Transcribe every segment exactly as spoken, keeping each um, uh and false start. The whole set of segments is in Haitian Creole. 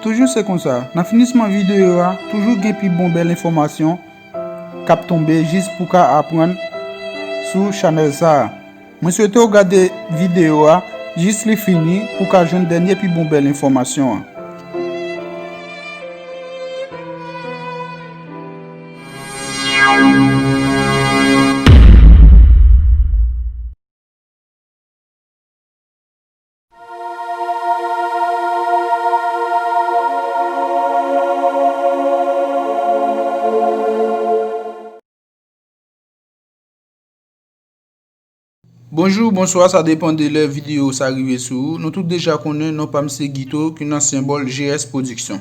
Toujou se konsa, nan finisman videyo a, toujou gen pi bon bèl enfòmasyon k ap tonbe jis pou ka aprann sou chanèl sa a. Mwen swete w gade videyo a jis li fini pou w ka jwenn dènye pi bon bèl enfòmasyon an. Bonjou, bonswa, sa depann de lè videyo sa rive sou ou. Nou tout deja konnen non pa m se Guito, ki nan senbòl G S Production.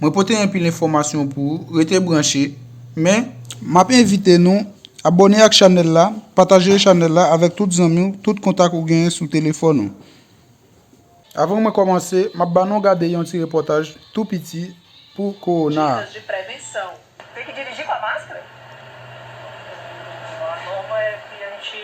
Mwen pote anpil enfòmasyon pou ou, rete branche, men m ap envite nou abòne ak chanèl la, pataje chanèl la avèk tout zanmi w, tout kontak ou genyen sou telefòn ou. Avan mwen kòmanse, m ap ba nou gade yon ti repòtaj tou piti pou kowona a. Dicas de prevenção. Tem que dirigir com a máscara? A norma é que a gente,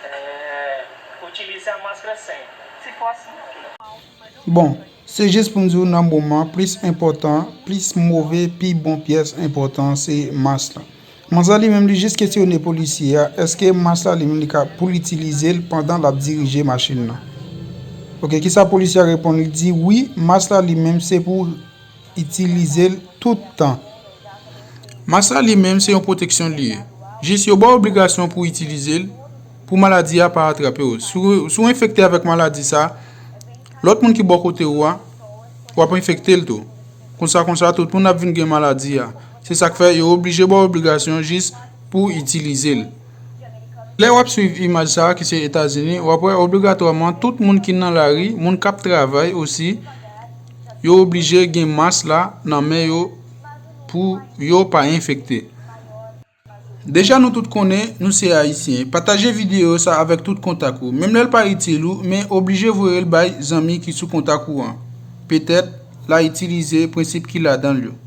é, utilize a máscara sempre. Se for assim, ok. Bon, se jis pou m di w nan moman plis enpòtan, plis move, pi bon pyès enpòtan se mas la. Manzè li menm li jis kesyone polisye a, èske mas la li menm li ka pou l itilize l pandan l ap dirije machin nan. Oke, kisa polisye a reponn? Li di wi, mas la li menm se pou itilize l tout tan. Mas la li menm se yon pwoteksyon li ye. Jis yo ba w obligasyon pou w itilize l pou maladi a pa atrape w. Si w, si w enfekte avèk maladi sa, lòt moun ki bò kote w a, w ap enfekte l tou. Konsa, konsa, tout moun ap vin gen maladi a. Se sa k fè yo oblije ba w obligasyon jis pou w itilize l. Lè w ap swiv imaj sa a ki se Etazini, w ap wè obligatwaman tout moun ki nan lari, moun k ap travay osi, yo oblije gen mas la nan men yo pou yo pa enfekte. Deja nou tout konnen nou se Ayisyen. Pataje videyo sa avèk tout kontak ou. Menm lè l pa itil ou, men oblije voye l bay zanmi ki sou kontak ou an. Petèt, l a itilize prensip ki ladan l yo.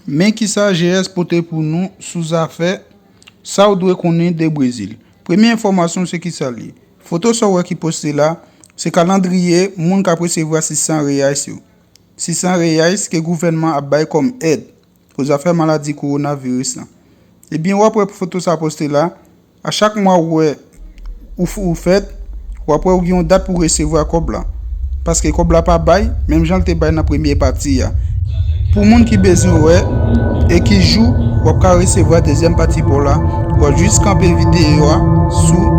Men kisa G S pote pou nou sou zafè sa w dwe konnen de Brezil. Premye enfòmasyon se kisa l ye. Foto sa w wè ki poste la, se kalandriye moun k ap resevwa sis san reais yo. Sis san reais ke gouvènman ap bay kòm èd pou zafè maladi kowonaviris lan. Ebyen, w ap wè foto sa poste la, a chak mwa ou wè ou, f- ou fèt, w ap wè ou gen yon dat pou w resevwa kòb la. Paske kòb la pa bay, menm jan l te bay nan premye pati a. Pou moun ki bezwen wè, e ki jou w ap ka resevwa dezyèm pati pa w la, w ap jis kanpe videyo a sou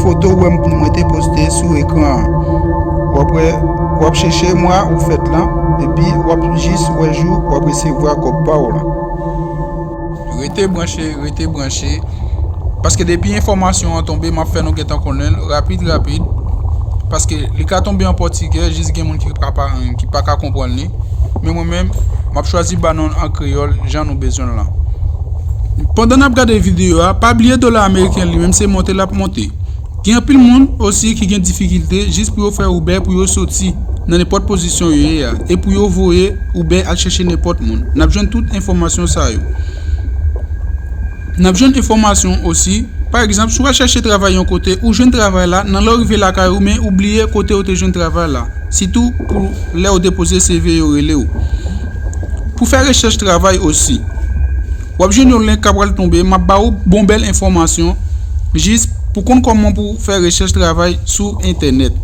foto ou wè m- mwen te poste sou ekran an. W ap wè, w ap chèche mwa ou fèt lan, epi w ap jis wè jou w ap resevwa kòb pa w lan. Rete branche, rete branche. Paske depi enfòmasyon an tonbe, m ap fè nou gentan konnen l rapid, rapid. Paske li ka tonbe an pòtigè, jis gen moun ki pa, pa, ki pa ka konprann li. Men mwen menm, m ap chwazi ba nou l an kreyòl, jan nou bezwen l lan. Pandan n ap gade videyo a, pa bliye dola ameriken li menm se monte l ap monte. Gen anpil moun osi ki gen difikilte jis pou yo fè Uber pou yo soti nan nenpòt pozisyon yo ye a, e pou yo voye Uber al chèche nenpòt moun. N ap jwenn tout enfòmasyon sa yo. N ap jwenn enfòmasyon osi, pa egzanp, si w al chèche travay yon kote, ou jwenn travay la, nan lè w rive lakay ou, men ou bliye kote w te jwenn travay la. Sitou pou lè w depoze C V yo rele w. Pou fè rechèch travay osi. W ap jwenn yon link k ap pral tonbe, m ap ba ou bon bèl enfòmasyon, jis pou konn kòman pou fè rechèch travay sou entènèt.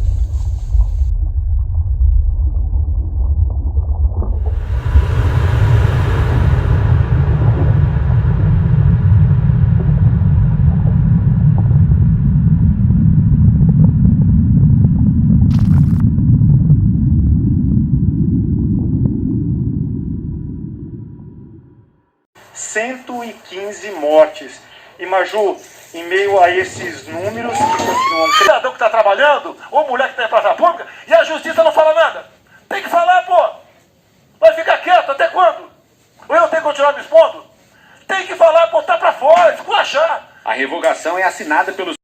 Cento e quinze mortes. E, Maju, em meio a esses números que continuam cre- Cidadão que está trabalhando, ou mulher que está em praça pública, e a justiça não fala nada. Tem que falar, pô! Vai ficar quieto até quando? Ou eu tenho que continuar me expondo? Tem que falar, botar pra fora, esculachar. A revogação é assinada pelos